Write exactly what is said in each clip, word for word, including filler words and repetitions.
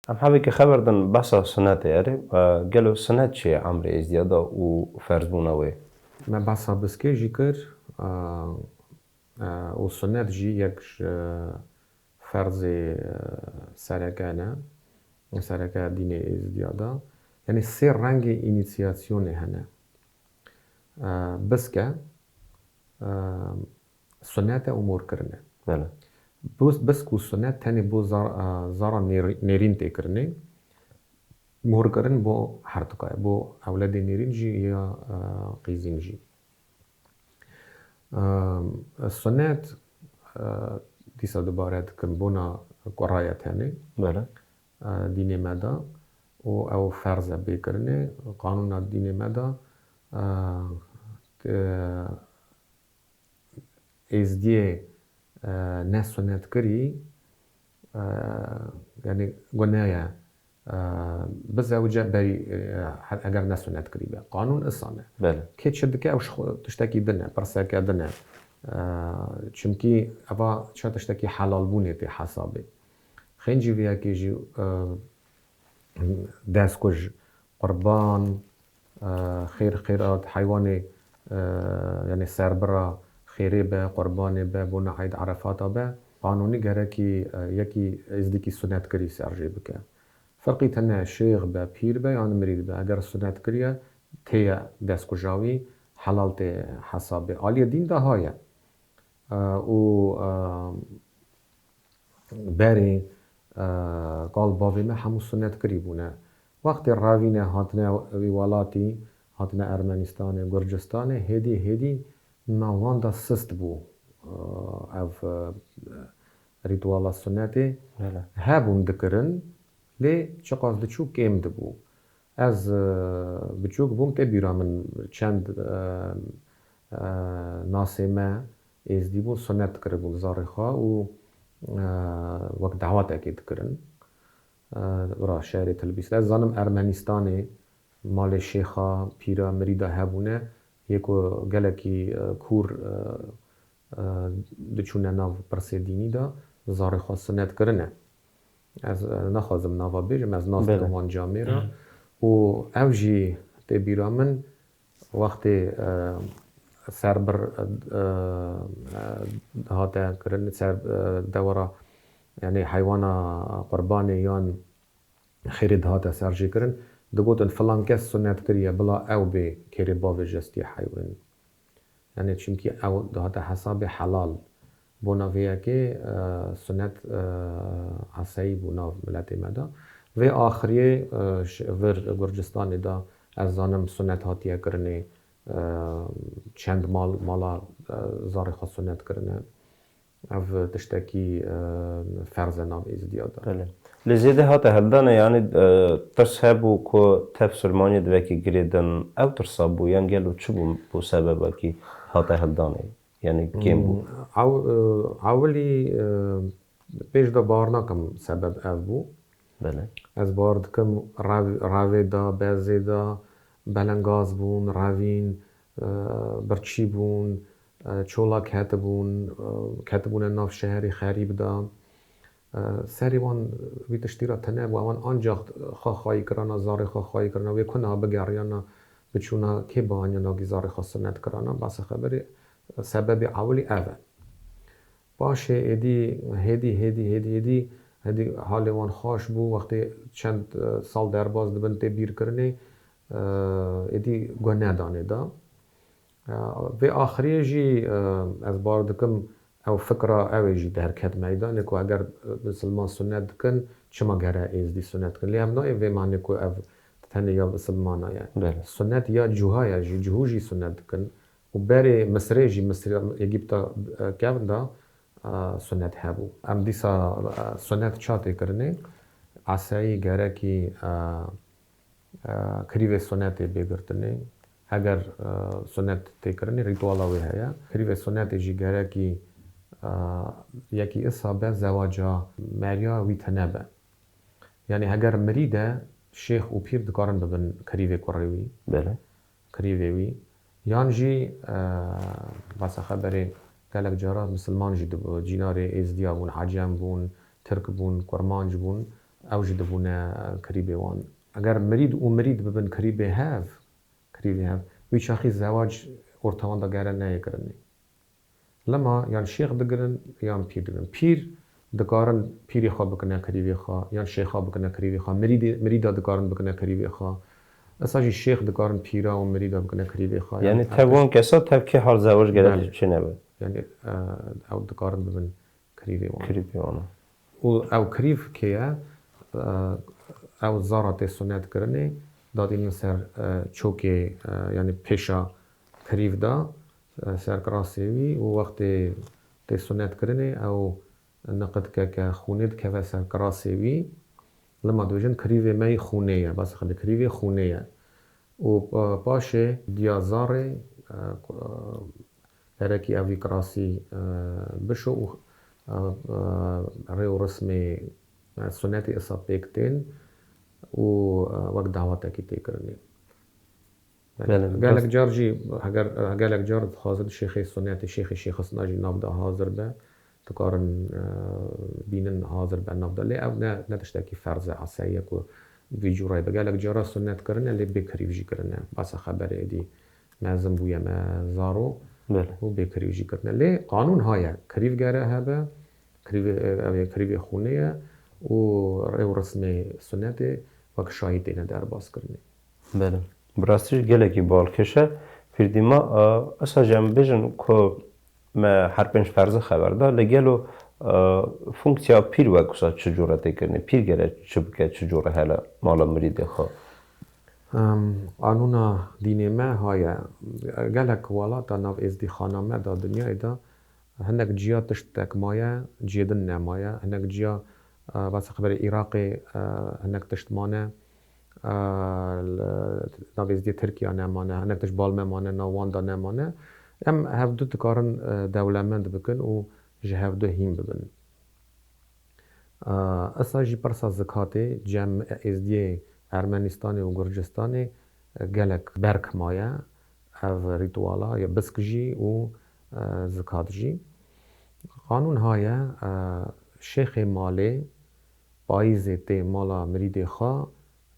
Em hevekî xeber din behsa sunetê erê. E, gelo sunet çi ye emrê êzdiya de û ferzbûna wê? Me behsa biskê jî kir, e, e, û sunet jî yek ji ferzê, e, sereke ne. Sereke dînê êzdiya de. Yanî sê rengê înîsiyasyonê hene. E, biske, e, sunet e û morkirin e. Bele. Bus-, bisk û sunet tenê bo zar-, e, zara nêr-, nêrîn tê kirinê. Morkirin bo her tika ye. Bo ewledê nêrîn jî ya, e, qîzîn jî. E, sunet, e, dîsa dubare dikim bona kuraye tenê. Bele. E, dînê me de û ew ferz e bê kirinê. Qanûna dînê me de, e, te-, êzdiyê, e, ne sunetkirî, e, yanî gune ye, e, bizewice berî, e, he-, eger ne sunetkirî be. Qanûn isan e. Bele. Kê çi dike ew ji xwe tiştekî din e, pirseke din e. E, çimkî eva çi tiştekî helalbûnê tê hesabê. Xêncî vê yekê jî, e, destkuj, qurban, e, xêr, xêrat, heywanê, e, yanî serbira xêrê be, qurbanê be, bona Eyd Erefata be, qanûnî gerekî, e, yekî êzdikî sunetkirî ser jê bike. Ferqî tine şêx be, pîr be yan mirîd be, eger sunetkirî ye, tê ye destkuja wî, helal tê hesabê. Aliyê dîn de ha ye. E, û, e, berê, e, kal bavê me hemû sunetkirî bûne. Wextê revîne hatine wî welatî, hatine Ermenistanê, Gurcistanê, hêdî, hêdî nav wan de sist bû, e, ev, e, rîtuala sunetê. Bele. Hebûn dikirin, lê çiqas diçû kêm dibû. Ez, e, biçûk bûm, tê bîra min çend, e, e, nasê me êzdî bûn, sunet dikiribûn zarê xwe û, e, wek dawetekê dikirin. E, bira şerê Tilbîs. Ez zanim Ermenistanê malê şêxa, pîra, mirîda hebûne, yê ku gelekî, e, kûr, e, e, diçûne nav pirsê dînî de, zarê xwe sunet kirine. Ez, e, naxwazim nava bêjim, ez nas Bele. dikim wan camêra. Û ew jî tê bîra min, wextê, e, serbir, e, e, dihate kirin, ser, e, dewera, yanî heywana qurbanê yan xêrê dihate serjêkirin, digotin, filan kes sunet kiriye, bila ew bê kêrê bavê jestiyê heywanî. Yanî çimkî ew dihate hesabê helal. Bona vê yekê, e, sunet, e, eseyî bû nav miletê me de. Vê axiriyê, e, ji vir Gurcistanê de ez zanim sunet hatiye kirinê, e, çend mal, mala, e, zarê xwe sunet kirine. Ev tiştekî, e, ferz e nav êzdiya de. Belê. Lê zêde hate hildanê, yanî, e, tirs hebû ku tev silmaniyê di vekî girê din, ew tirsa bû, yan gelo çi bû, bû sebebekî hate hildanê? Yanî kêm bû? Hmm, ew, e, ewilî, e, pêş de bawer nakim sebeb ev bû. Belê. Ez bawer dikim rev-, revê de, bezê de belengaz bûn, revîn, e, birçî bûn, e, çolak ketibûn, e, ketibûne nav şeherî xerîb de. E, serê wan vî tiştî re tune bû, wan ancax xwe xwayî kirana, zarê xwe xwayî kirana, wê kuna bigeriyana, biçûna kê bianiyana wî zarê xwe sinet kirana, basa xeberê, sebebê ewilî ev e. Paşê êdî, hêdî, hêdî, hêdî, hêdî, hêdî halê wan xweş bû, wextê çend, e, sal derbas dibin tê bîrkirinê, e, êdî guh nedanê de. E, vê axiriyê jî, e, ez bawer dikim, ew fikra ew ê jî derket meydanê ku eger, e, misilman sunet dikin, çima gere êzdî sunet dikin? Lê ev nayê vê manê ku ev tenê ya misilmana ye. Belê. Sunet ya cuha ye jî, cuhû jî sunet dikin. Û berê Misirê jî, Misir, Egîpta, e, kevn de, e, sunet hebû. Em dîsa, e, sunet ça tê kirinê? Eseyî gerekî, e, e, kirîvê sunetê bê girtinê. Heger, e, sunet tê kirinê, rîtuala wê heye. Kirîvê sunetê jî gerekî, e, yekî isa be zewaca meriya wî tune be. Yanî heger mirî de şêx û pîr dikarin bibin kirîvê kurê wî. Belê. Kirîvê wî. Yan jî, e, basa xeberê gelek cara misilman jî dibû. Cînarê êzdiya bûn, ecem bûn, tirk bûn, kurmanc bûn. ew jî dibûne kirîbê wan. Eger mirîd û mirîd bibin kirîbê hev, kirîbê hev, wî çaxî zewac orta wan de gere neyê kirinê. Lema yan şêx digirin, yan pîr digirin. Pîr dikarin pîrê xwe bikine kirîvê xwe, yan şêxa bikine kirîvê xwe. Mirîdê, mirîda dikarin bikine kirîvê xwe. Esa jî şêx dikarin pîra û mirîda bikine kirîvê xwe. Yani Yani tev wan kesa tev kê har zewac gerek Belê. çênebe. Yani, e, ew dikarin bibin kirîvê wan. Kirîvê wan. Û ew kirîv kê ye? E, ew zara tê sunet kirinê, datînin ser, e, çokê, e, yani pêşa kirîv de, e, ser kirasê wî û wextê tê sunet kirinê, ew niqidkeke xûnê dikeve ser kirasê wî. Lema dibêjin, kirîvê me yî xûnê ye, basa xwe kirîvê xûnê ye. Û, e, paşê diya zarê, e, ku, e, gerekî ev wî kirasî, e, bişo û, e, e, rê û rismê, e, sunetê isa pêk tên û, e, wek dawetekî tê kirinê. Belê, Gelek car jî, heger, gelek car dixwazin şêxê sunetê, şêxê şêxisna jî nav de hazir be, dikarin, e, bînin hazir be nav de. Lê ev ne, ne tiştekî ferz e, eseyî ye ku vî cûrayî be. Gelek cara sunet kirine, lê bê kirîv jî kirine. Basa xeberê êdî mezin bûye me zaro Belê. û bê kirîv jî kirine. Lê qanûn haye, kirîv gere hebe, kirîvê, ev ê kirîvê xûnê ye û rê û rismê sunetê wek şahî têne derbas kirinê. Belê. Bi rastî jî gelekî balkêş e. Pîrdîma, e, esa jî em bêjin ku me her pênc ferzî xeber da, lê gelo, e, funksiya pîr wek wisa çi cûre tê kirinê? Pîr gere çi bike, çi cûre hele mala mirîdê xwe? Em, qanûna dînê me haye. Gelek welata nav êzdîxana me de, dinyayê de hinek ciya tiştek maye, cihê din nemaye. Hinek ciya, e, basa xeberê Iraqê, e, hinek tişt mane, e, li nav êzdiyê Tirkiya nemane, hinek tişt bal me mane, nav wan de nemane. Em hevdu dikarin, e, dewlemend bikin û ji hevdu hîn bibin. E, esa jî pirsa zikatê cem êzdiyê Ermenistanê û Gurcistanê, e, gelek berk maye. Ev rîtuala ya bisk jî û, e, zikat jî. Qanûn haye, e, şêxê malê payîzê tê mala mirîdê xwe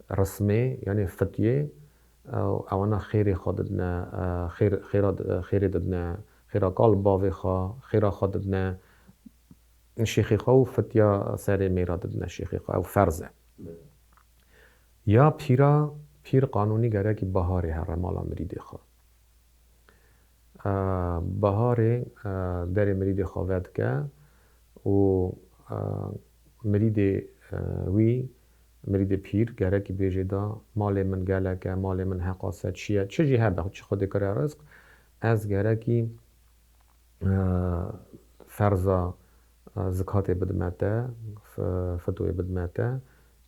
rismê, yanê fityê, e, ewana xêrê xwe didine, e, xêr, xêra di-, xêrê didine, xêra kal bavê xwe, xêra xwe didine şêxê xwe û fitya serê mêra didine şêxê xwe. Ew ferz e. Ya pîra, pîr qanûnî gerekî baharê here mala mirîdê xwe. E, baharê, e, derê mirîdê xwe vedike û, e, mirîdê, e, wî, mirîdê pîr gerekî bêjê da, malê min gelek e, malê min heqas e, çi ye, çi jî hebe, çi Xwedê kire rizq, ez gerekî, e, ferza, e, zikatê bidime te, f-, fitoyê bidime te.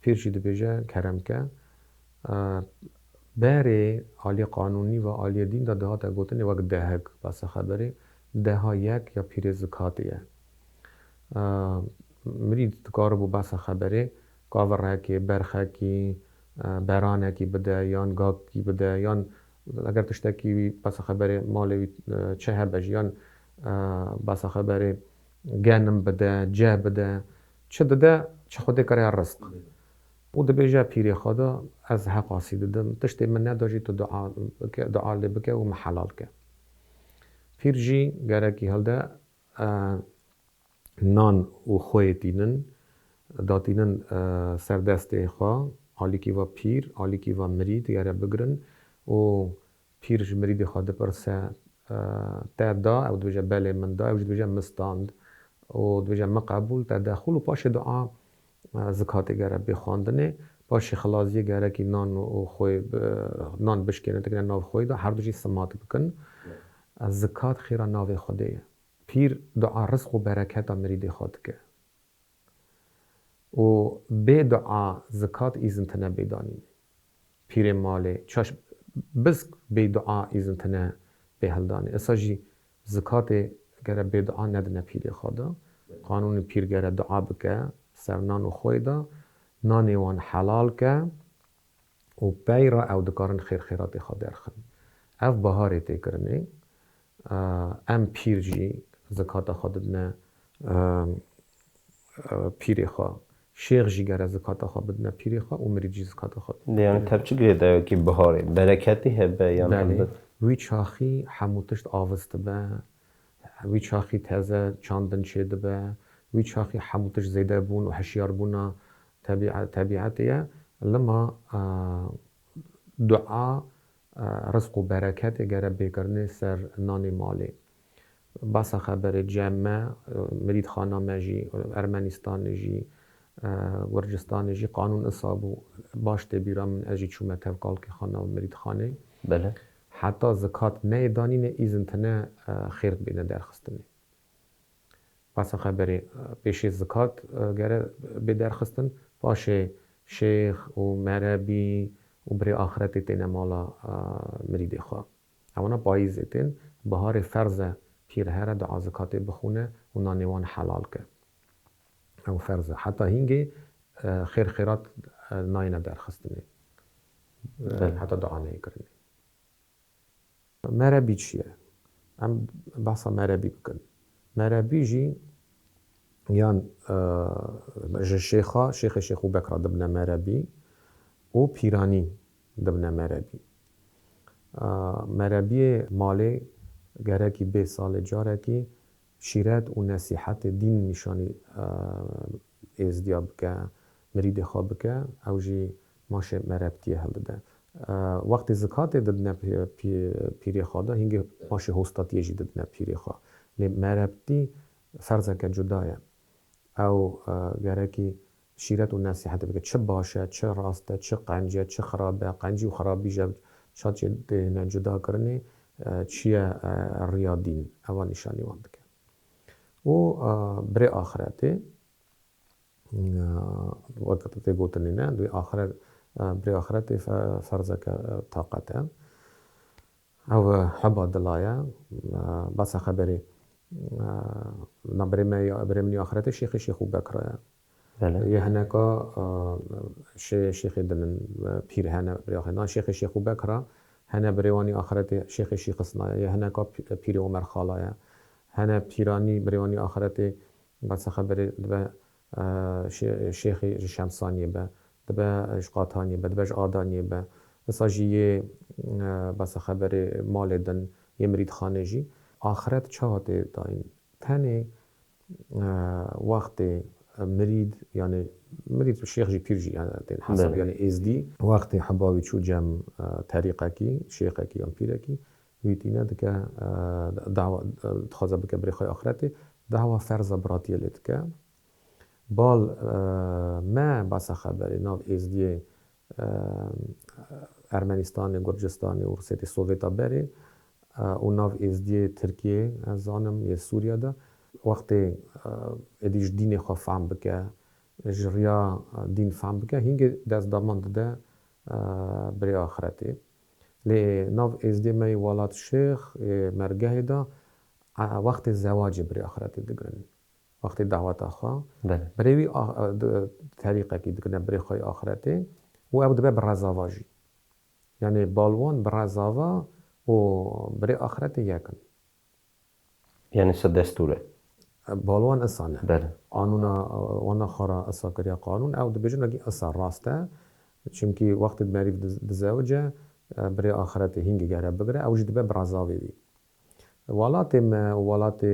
Pîr jî dibêje, kerem ke. E, berê aliyê qanûnî ve aliyê dîn de dihate gotinê wek dehek, basa xeberê, deha yek ya pîrê zikatê ye. E, mirîd dikaribû, basa xeberê, kavirekê, berxekî, e, beranekî bide, yan gakî bide, yan eger tiştekî wî, basa xeberê, malê wî, e, çi hebe jî, yan, e, basa xeberê, genim bide, ceh bide, çi dide, çi Xwedê kire rizq. Û dibêje pîrê xwe de, ez heqasî didim, tiştê min neda jî tu dua bike, dua lê bike û min helal ke. Pîr jî gerekî hilde, e, nan û xweyê tînin, datînin, e, ser destê xwe, alîkî va pîr, alîkî va mirîd, gere bigirin û pîr ji mirîdê xwe dipirse, e, te da, ew dibêje, belê min da, ew jî dibêje, min stand û dibêje, min qebûl, te dexûl û paşê dua, e, zikatê gere bê xwendinê, paşê xilaziyê gerekî nan û xwê bi-, nan bişkêne, dikine nav xwê de, herdu jî simat bikin. Zikat xêra navê Xwedê ye. Pîr dua rizq û bereketa mirîdê xwe dike. Û bê dua zikat îzin tine bê danînê. Pîrê malê, çaş bisk bê dua îzin tine bê hildanê. Esa jî zikatê gere bê dua nedine pîrê xwe de. Qanûnê pîr gere dua bike ser nan û xwê de, nanê wan helal ke. û pey re ew dikarin xêr xêratê xwe derxin. Ev baharê tê kirinê. Em pîr jî zikata xwe didine, e, e, pîrê xwe. Şêx jî gere zikata xwe bidine pîrê xwe û mirîd jî zikata xwe bidine Yani pîrê xwe. tepçik lê dayo ki biharê. Bereketî hebe yan Belê. Elbet. Wî çaxî hemû tişt aviz dibe. Wî çaxî teze çandin çêdibe. Wî çaxî hemû tişt zêdebûn û hişyarbûna tebî-, tebîetê ye. Lima, e, dua, e, rizq û bereketê gere bêkirinê ser nanê malê. Basa xeberê cem me, e, mirîdxana me jî, Ermenistanê jî, e, Gurcistanê jî qanûn isa bû. Baş tê bîra min, ez jî çûme tev kalkê xwe nav mirîdxanê. Bele. Heta zikat neyê danînê îzin tine, e, xêr bêne derxistinê. Basa xeberê, e, pêşê zikat, e, gere bê derxistin, paşê şêx û merebî û birê axretê têne mala, e, mirîdê xwe. Ewana payîzê tên, biharê ferz e pîr here dua zikatê bixwîne û nanê wan helal ke. Ew ferz e. Heta hîngê, e, xêr xêrat, e, nayêne derxistinê. E, Belê. Heta dua neyê kirinê. Merebî çi ye? Em behsa merebî bikin. Merebî jî yan, e, ji şêxa, şêxê Şêx û Bekra dibine merebî û pîranî dibine merebî. E, Merebiyê malê gerekî bê salê carekî şîret û nesîhetê dîn nîşanî, e, êzdiya bike, mirîdê xwe bike, ew jî maşê merebtiyê hildide. E, wextê zikatê didine pî-, pî-, pîrê xwe de, hingê maşê hostatiyê jî didine pîrê xwe. Lê merebtî ferzeke cuda ye. Ew, e, gerekî şîret û nesîhetê bike. Çi baş e, çi rast e, çi qenc e, çi xirab e, qencî û xirabî ji çaçê dêne cuda kirinê, e, çi ye, e, riya dîn. Ewa nîşanî wan dike. Û, e, birê axretê, e, wek tê gotinê ne, dê axiret, e, birê axretê fe-, ferzeke, e, taqet e. Ew, e, heba dila ye, e, basa xeberê, e, na birê me ya, birê min ya axretê Şêxê Şêx û Bekra ye. Bele. Yê hineka, e, şê-, şêxê din in, e, pîr hene, birê axretê. Na Şêxê Şêx û Bekra, hene birê wan ya axretê Şêxê Şîxisna ye. Yê hineka pî-, pîrê Omer Xala ye. Hene pîranî birê wan ya axretê, basa xeberê dibe, e, şê-, şêxê ji Şemsaniyê be, dibe ji Qataniyê be, dibe ji Adaniyê be. Isa jî yê, e, basa xeberê malê din, yê mirîdxanê jî. Axret çawa tê dayîn? Tenê, e, wextê mirîd, yani mirîd şêx jî pîr jî, yani tên hesab, Belê. Yani êzdî. Wextê heba wî çû cem, e, terîqekî, şêxekî yan pîrekî, wî tîne dike, e, dawa, e, dixwaze bike birê xwe axretê, dawa ferza biratiyê lê dike. Bal, e, me basa xeberê nav êzdiyê, e, Ermenistanê, Gurcistanê û Rûsiyetê Sovêta berê, e, û nav êzdiyê Tirkiyê, ez zanim, yê Sûriye de, wextê, e, êdî ji dînê xwe fehm bike, ji riya, e, dîn fehm bike, hîngê destdaman dide, e, birê axretê. Lê nav êzdiyê me yê welat şêx, yê mergehê de, e, wextê zewacê birê axretê digirin. Wextê daweta xwe. Bele. Birê wî a-, di-, terîqekî dikine birê xwe yê axretê û ew dibe bi rezava jî. Yani bal wan bi rezava û birê axretê yek in. Yani se destûr e. Bal wan isa ne. Bele. Qanûna, wana xwe ra isa kiriya qanûn, ew dibêjin wekî isa rast e. Çimkî wextê merîv diz-, dizewice, e, birê axretê hîngê gere bigire, ew jî dibe bi rezavê wî. Welatê me û welatê,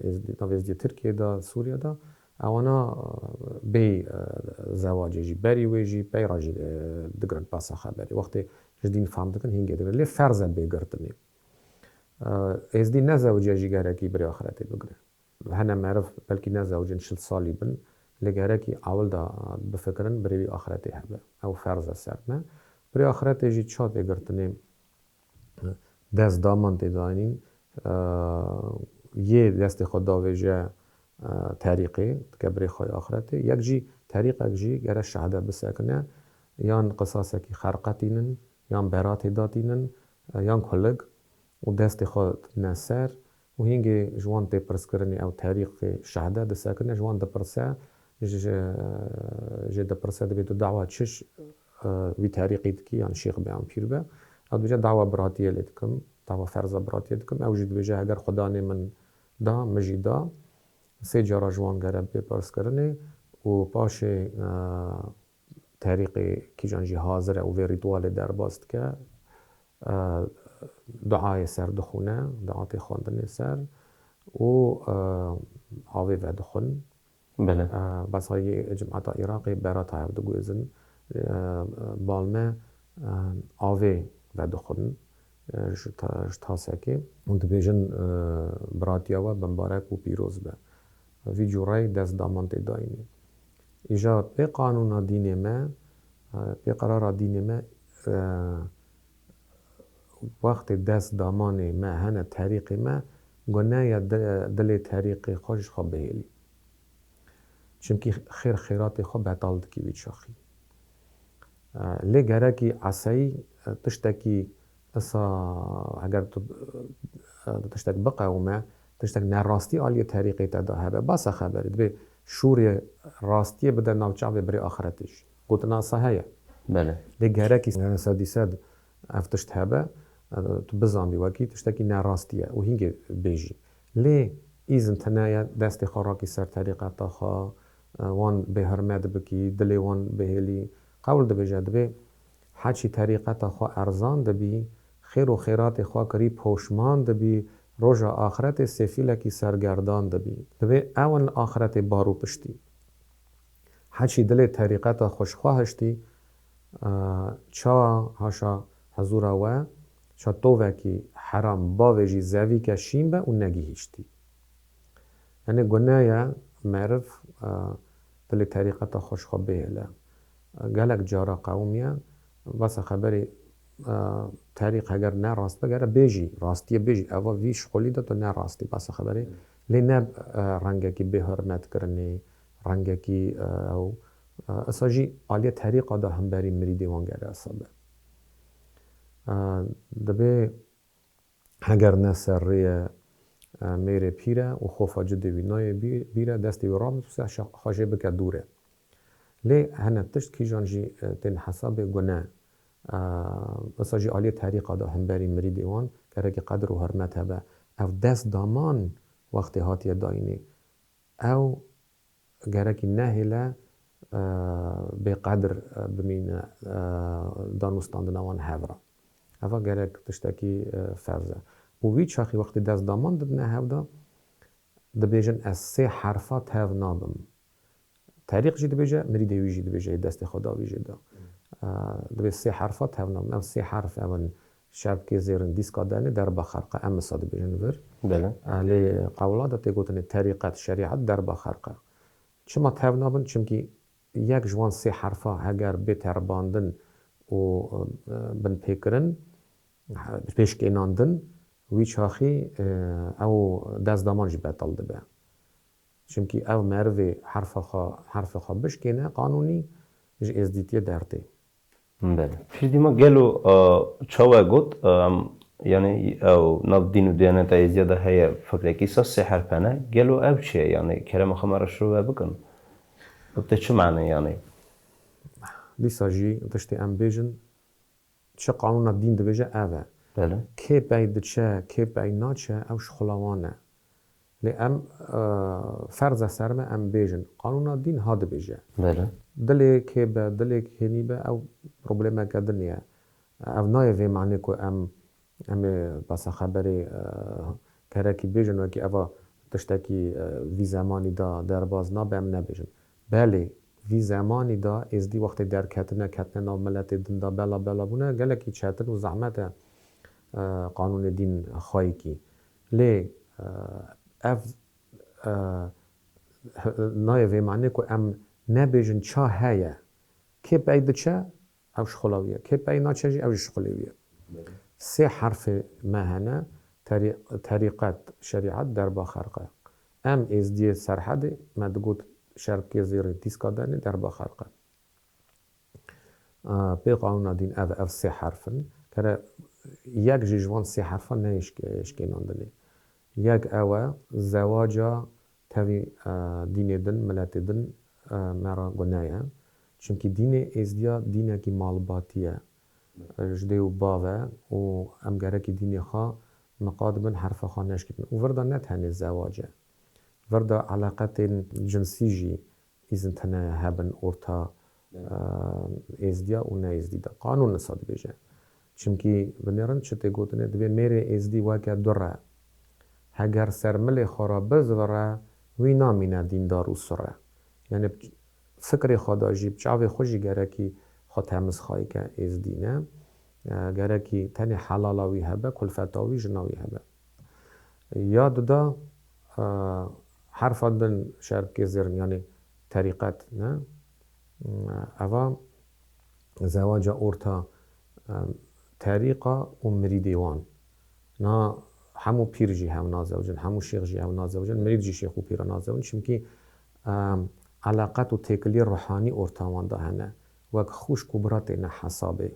e, êzdî, nav êzdî Tirkiye de, Sûriye de, ewana, e, bê, e, zewacê jî, berî wê jî, pey re jî, e, digirin basa xeberê. Wextê ji dîn fehm dikin, hîngê digirin. Lê ferz e bê girtinê. E, êzdî nezewiciye jî gerekî birê axretê bigire. Hene meriv belkî nezewicin, şil salî bin, lê gerekî ewil de bifikirin, birê wî axretê hebe. Ew ferz e ser me. Birê axretê jî ça tê girtinê, dest daman tê dayîn, e, yê destê xwe davêje, e, terîqê, dike birê xwe yê axretê. Yek jî terîqek jî gere şehde bisekine, yan qisasekî xerqetînin, yan beratê datînin, e, yan kulig û destê xwe ne ser û hîngê ji wan tê pirskirinê ew terîqê şehde disekine, ji wan dipirse, ji, jê dipirse dibê tu dawa çi ş-, e, wî terîqî dikî, yan şêx be yan pîr be. Ew dibêje dawa biratiyê lê dikim, dawa ferza biratiyê dikim. Ew jî dibêje heger Xudanê min da, min jî da. Sê cara ji wan gere bê pirskirinê û paşê, e, terîqê kîjan jî hazir e û vê rîtualê derbas dike, e, duayê ser dixwîne, dua tê xwendinê ser û, e, avê vedixwin. Belê. E, besa yê cimata Iraqê berata hev diguêzin. E, bal me, e, avê vedixwin, e, ji ta-, ji tasekê û dibêjin, e, biratiya we bimbarek û pîroz be. Vî cûreyî dest daman tê dayînê. Îja pê qanûna dînê me, e, pê qerara dînê me, e, wextê dest damanê me hene terîqê me, gune ye di-, dilê terîqê xwe ji xwe bihêlî. Çimkî xêr xêratê xwe betal dikî wî çaxî. E, lê gerekî eseyî, e, tiştekî isa, eger tu, e, tiştek biqewime, tiştek nerastî aliyê terîqê te de hebe, basa xeberê, dibê şûrê rastiyê bide nav çavê birê axretê jî. Gotina isa heye. Belê. Lê gerekî, yani, sedî sed ev tişt hebe, e, tu bizanbî wekî tiştekî nerastî ye û hîngê bêjî. Lê îzin tine ye destê xwe rakî ser terîqeta xwe, e, wan bêhurmet bikî, dilê wan bihêlî. Qewl dibêje, dibê heçî terîqeta xwe erzan dibî, xêr û xêratê xwe kirî poşman dibî, roja axretê sêfîlekî sergerdan dibî. Dibê ew in li axretê bar û piştî. Heçî dilê terîqeta xwe ji xwe hiştî, e, ça haşa hezûra we, ça tovekî heram bavêjî zevîke şîn be û negihîştî. Yanî gune ye meriv, e, dilê terîqeta xwe ji xwe bihêle. E, gelek cara qewimiye, basa xeberê, e, terîq heger ne rast be, gere bêjî, rastiyê bêjî, eva vî şixulî de tu ne rastî, basa xeberê. Lê ne, e, rengekî bêhurmetkirinê, rengekî, e, ew, e, isa jî aliyê terîqa de hemberî mirîdê wan gere isa be. E, dibê heger ne serrê ye, e, mêrê pîr e û xofa cidê wî nayê bî-, bîr e, destê wî rabe, xwe jê bike dûr e. Lê hene tişt kîjan jî, e, tên hesabê gune. E, isa jî aliyê terîqa de hemberî mirîdê wan gerekî qedir û hurmet hebe. Ev dest daman wextê hatiye dayînê. Ew gerekî nehêle, e, bêqedir, e, bimîne, e, danûstandina wan hev re. Eva gerek tiştekî, e, ferz e. Û wî çaxî wextê dest daman didine hev de, dibêjin, ez sê herfa tev nabim. Terîq jî dibêje, mirîdê wî jî dibêje, yê destê xwe da wî jê de. E, dibê sê herfa tev nabim. Ev sê herf ew in. Şerbkê zêrin, dîska denê, derba xerqe. Em misa dibêjin vir. Belê. E, lê qewla de tê gotinê terîqet, şerîet derba xerqe. Çima tev nabin? Çimkî yek ji wan sê herfa heger bê teribandin û, e, binpêkirin, pêşkênandin, wî çaxî, e, ew destdaman jî betal dibe. Çimkî ev merivê herfa xwe, herfê xwe bişkêne qanûnî ji êzdîtiyê dertê. Belê. Piştî me gelo, e, çawa got, e, em, yanî ew nav dîn û diyaneta êzdiya de heye fikrekî sa sê herf hene. Gelo ev çi ye? Yanî kerema xwe me re şirove bikin. Bi te çi mane yanî? Dîsa jî tiştê em bêjin, çi qanûna dîn dibêje ev e. Belê. Kê pey diçe, kê pey naçe, ew ji xula wan e. Lê em, e, ferz e ser me em bêjin. Qanûna dîn ha dibêje. Belê. Dilê kê be, dilê kê nîbe, ew problemeke din e. Ev nayê vê manê ku em, em ê basa xeberê, e, gerekî bêjin, wekî eva tiştekî, e, vî zemanî de derbas nabe, em nebêjin. Belê, vî zemanî de êzdî wextê derketine, ketine nav miletê din de, bela bela bûne, gelekî çetin û zehmet e, e, qanûnê dîn xweyîkî. Lê, e, ev, e, nayê vê manê ku em nebêjin ça heye. Kê pey diçe, ew ji xula wî ye. Kê pey naçe jî, ew jî ji xulê wî ye. Belê. Sê herfê me hene, terî-, terîqet, şerîet, derba xerqe. Em êzdiyê Serhedê, me digot şerbkê zêrê, dîska denê, derba xerqe. Pê qanûna dîn ev, ev sê herf in. Kere yek jî ji van sê herfan neyê şikê-, şikênandinê. Yek ew e, zewaca tevî, e, dînê din, miletê din, e, me re gune ye. Çimkî dînê êzdiya dînekî malbatî ye. Ji dê û bav e û em gerekî dînê xwe miqad bin, herfa xwe neşkîtin. Û vir de ne tenê zewac e. Vir de eleqetên cinsî jî, îzin tine hebin orta, e, êzdiya û ne êzdî de. Qanûn wisa dibêje. Çimkî binêrin çi tê gotinê, dibê mêrê êzdî weke dur e. Heger ser milê xwe re bizivire, wî namîne dîndar û sure. Yani fikrê xwe de jî, bi çavê xwe jî gerekî xwe temiz xayike êzdî ne. E, gerekî tenê helala wî hebe, kulfeta wî, jina wî hebe. Ya dida, e, herfa din şer bikê zêrin, yani terîqet ne. Eva zewaca orta, e, terîqa û mirîdê wan. Na hemû pîr jî hev nazewicin, hemû şêx jî hev nazewicin, mirîd jî şêx û pîra nazewicin. Çimkî, e, eleqet û têkiliyê ruhanî orta wan de hene. Wek xwişk û bira têne hesabê.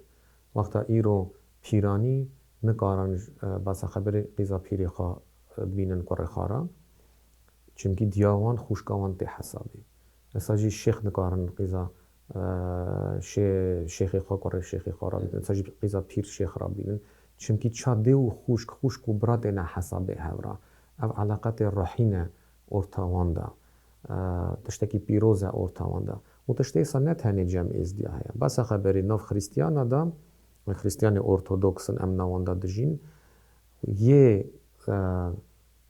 Wexta îro pîranî nikarin, e, basa xeberê qîza pîrê xwe, e, bînin kurê xwe re. Çimkî diya wan, xwişka wan tê hesabê. Esa jî şêx nikarin qîza, e, şê-, şêxê xwe, kurê şêxê xwe re bînin. Esa jî qîza pîr şêx re bînin. Çimkî ça dê û xwişk, xwişk û bira têne hesabê hev re. Ev eleqetê ruhî ne orta wan de. E, tiştekî pîroz e orta wan de. Û tiştê êsa ne tenê cem êzdiya heye. Basa xeberê nav xrîstiyana de, xrîstiyanê ortodoks in, em nav wan de dijîn. Yê, e,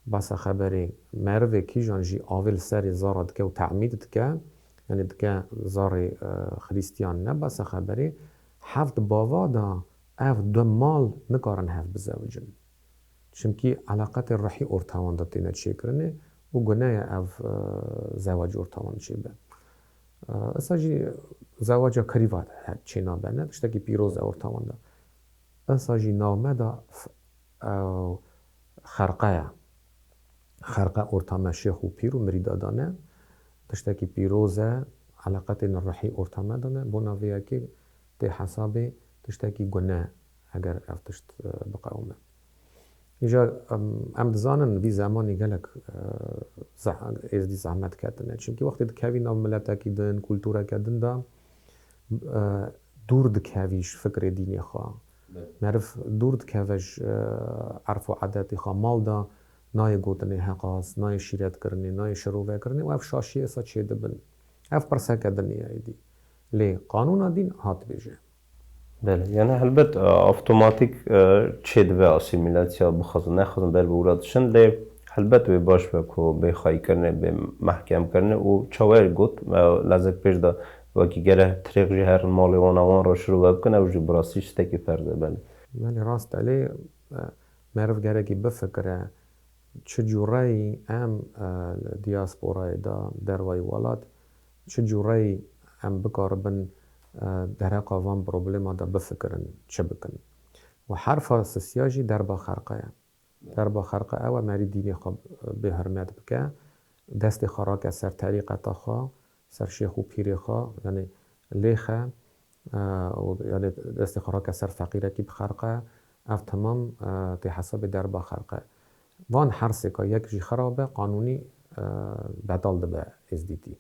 basa xeberê merivê kîjan jî avê li serê zara dike û temîd dike, yani dike zarê, e, xrîstiyan ne, basa xeberê heft bava de ev du mal nikarin hev bizewicin. Çimkî eleqetê ruhî orta wan de têne çêkirinê û gune ye ev, e, zewac orta wan çêbe. E, esa jî zewaca kirîva çênabe ne, tiştekî pîroz e orta wan de. Esa jî nav me de f-, ew xerqe ye. Xerqe orta me şêx û pîr û mirîda de ne. Tiştekî pîroz e, eleqetên ruhî orta me de ne. Bona vê yekê tê hesabê tiştekî gune, eger ev tişt, e, biqewime. Îja, em, em dizanin vî zemanî gelek, e, zeh-, êzdî zehmet ketine. Çimkî wextê dikevî nav miletekî din, kultureke din de, e, dûr dikevî ji fikrê dînê xwe. Belê. Meriv dûr dikeve ji, e, erf û edetê xwe. Mal de nayê gotinê heqas, nayê şîretkirinê, nayê şirovekirinê û ev şaşiyê esa çêdibin. Ev pirseke din ye êdî. Lê qanûna dîn hat bêje. Belê, yani helbet, e, avtomatîk, e, çêdibe asîmîlasiya, bixwazin nexwazin ber bi wila diçin, lê helbet wê baş be ku bê xayîkirinê, bê mehkemkirinê û çawa got, me lezek pêş de wekî gere tirêx jî herin malê wan a wan re şirove bikin, ew jî bi rastî tiştekî ferz e, belê. Belê, rast e, lê, e, meriv gerekî bifikire, çi cûreyî em, e, li diasporayê de, dervayî welat, çi cûreyî em bikaribin, e, dereqa van problema de bifikirin, çi bikin. Û herfa sisiya jî derba xerqe ye. Derba xerqe ew e, merî dînê xwe bêhurmet bike, destê xwe rake ser terîqeta xwe, ser şêx û pîrê xwe, yanî lêxe, e, û, yanî destê xwe rake ser feqîrekî bi xerqe, ev temam, e, tê hesabê derba xerqe. Van her sêka yek jî xirab e, qanûnî, e, betal dibe êzdîtî.